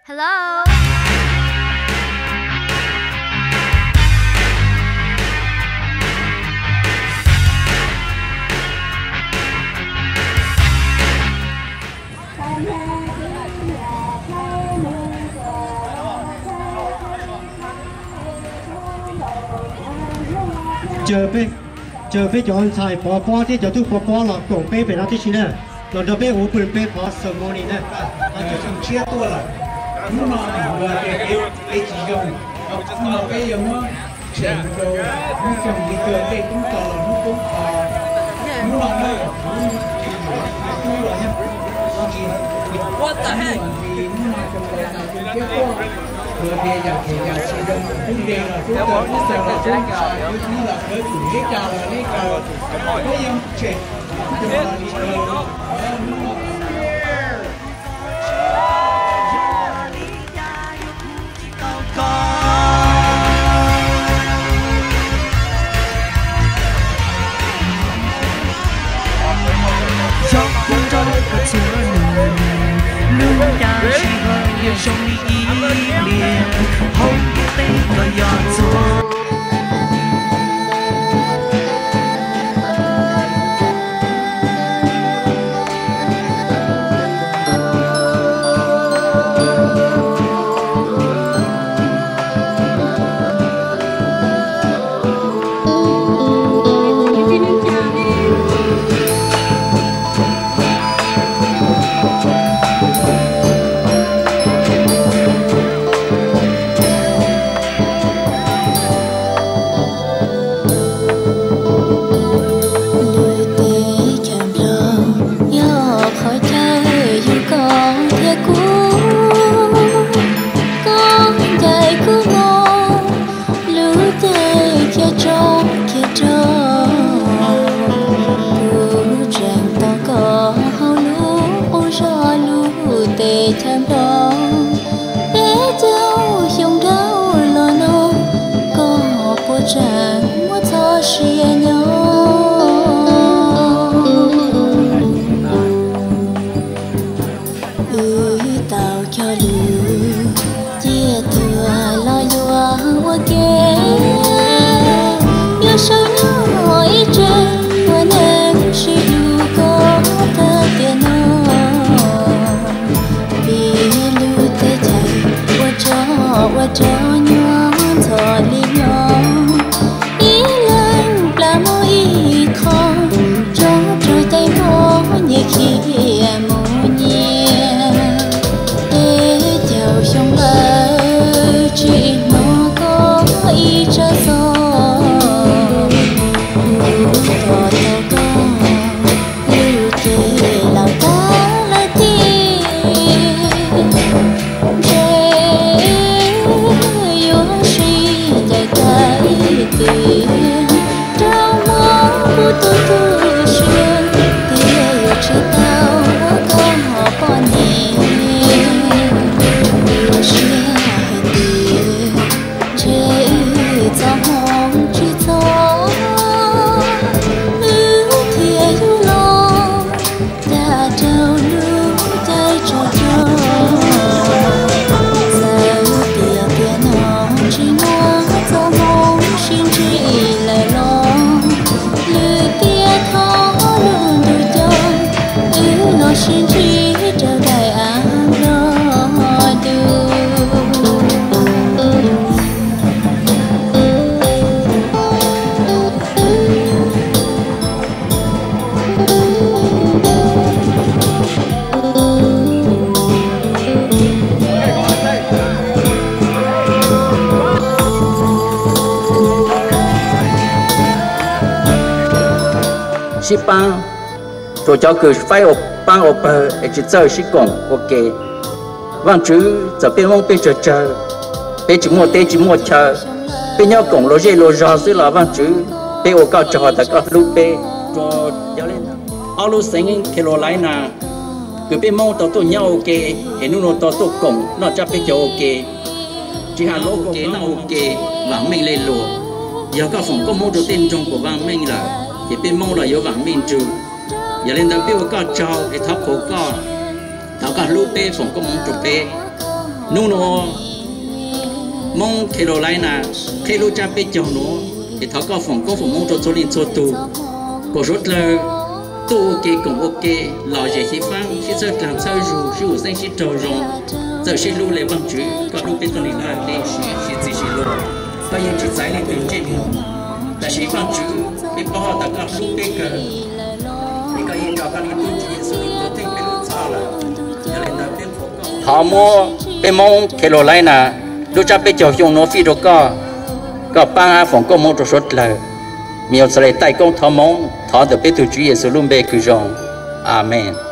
Hello. Caw peb cov ntxhais pov pob thiab cov tub pov pob los koom peb pem no tib si na, los nrog peb ua pw peb qhov ceremony na. Cov tshiab tuaj lawm, hnub no ntawm peb tsis zoo, hnub no peb yuav muab tshem rau hnub xyoo li kag tej tub rog los hnub poob qho. Hnub no na, kuv tsis yuav tub los nyob, tsis, hnub no xyoo laus xyoo tshiab tuaj, luag tias yam phem yam tsis zoo, tub npe los tub taw, tub taw los tub ntxhais, tub txib los khawb, tsum neb cas los neb kaw, peb yuav tshem rau li kag. Xyov puas nrog koj txhua nus, lub caij sij hawm yuav zoo li ib pliag, hauv ntiaj teb koj yog txhua. Lub teb chaws Nplog yog qhov chaw yug koj thiab kuv, koj ncaim kuv mus lub caij khiav tso khiav rau. Kuv tseem tos koj hauv lub qub zos lub teb chaws Nplog. Peb caug xyoo dhau los no, koj puas tseem muaj txoj sia nyob? Wb tau cog lus ciaj tuag los yuav ua ke, yuav sawv nyob ib tsev ua neej sib hlub koj tag tiam no. Vim lub teb chaws ua rog ua rog nyuaj ntxhov li no, ib leeg plam mus ib qho, tso rog caij npog nyias khiav mus nyias. Peb caug xyoo lawm tsis hnov koj ib tsab xov, kuv tos tau koj lub cev los tag lawm tiag. Ntshe yuav sib ncaim tag tiag, rau muab kuv tus tu siab, tiag yuav tsis tau ua koj poj niam. Ua siab hais tias ntshe wb txoj hmoov tsis txog, wb thiaj yug los cas rau lub caij tsaus rog. Txawm tias tiam no tsis muaj txoj hmoov sib ntsib lawm los, lwm tiam thov lub ntuj coj wb los sib ntsib rau daim av nplog dub. Sib paab rua cov kws faib ua paab ua pawg es tsi txawj sib koom ua ke. Vaajtswv, txawm peb Moob peb tsawg tsawg, peb tsi muaj teb tsi muaj chaw, peb nyob koom luag zej luag zog xwb los Vaajtswv, peb ua koj tsaug has tas koj hlub peb. Yog le ntawd, ob lub xeev Carolina kws peb Moob tau tuaj nyob ua ke, es nub nua tau tuaj koom noj tsab peb caug ua ke, tsi has lub ua ke noj ua ke, vaam meej le luas. Yog koj foom koob hmoov rua tej nroog kuas vaam meej lawm, ces peb Moob los yuav vaam meej nrug. Yog le ntawd peb ua koj tsaug es thov qhuas koj, thov koj hlub peb, foom koob hmoov rua peb. Hnub nuav Moob Carolina qheb lub tsab peb caug nuav, es thov koj foom koob foom hmoov rua txhua leej txhua tug, kuas suav dlawg tuaj ua ke koom ua ke, lom zem xyiv faab, sib txhawb dlaag txhawb zug, sib hu xeeb sib raug zoo, txawj sib hlub le Vaajtswv, koj hlub peb tuab neeg hab peb siv txim siv luag. Koj yeej tsis txais leej twg ntsej muag, tab sis Vaajtswv, peb paub has tas koj hlub peb kawg, es koj yeej nrug koj leej tub Tswv Yexus Khetos theej peb lub txhoj lawm. Yog le ntawd peb qhuas koj, thov muab peb Moob Carolina lub tsab peb caug xyoo nuav fij rua koj, koj paab hab foom koob hmoov rua suav dlawg. Mej yuav txhad le taij koob thov Moob, thov ntawm peb tug Tswv Yexus lub npe kws zoo, Amees.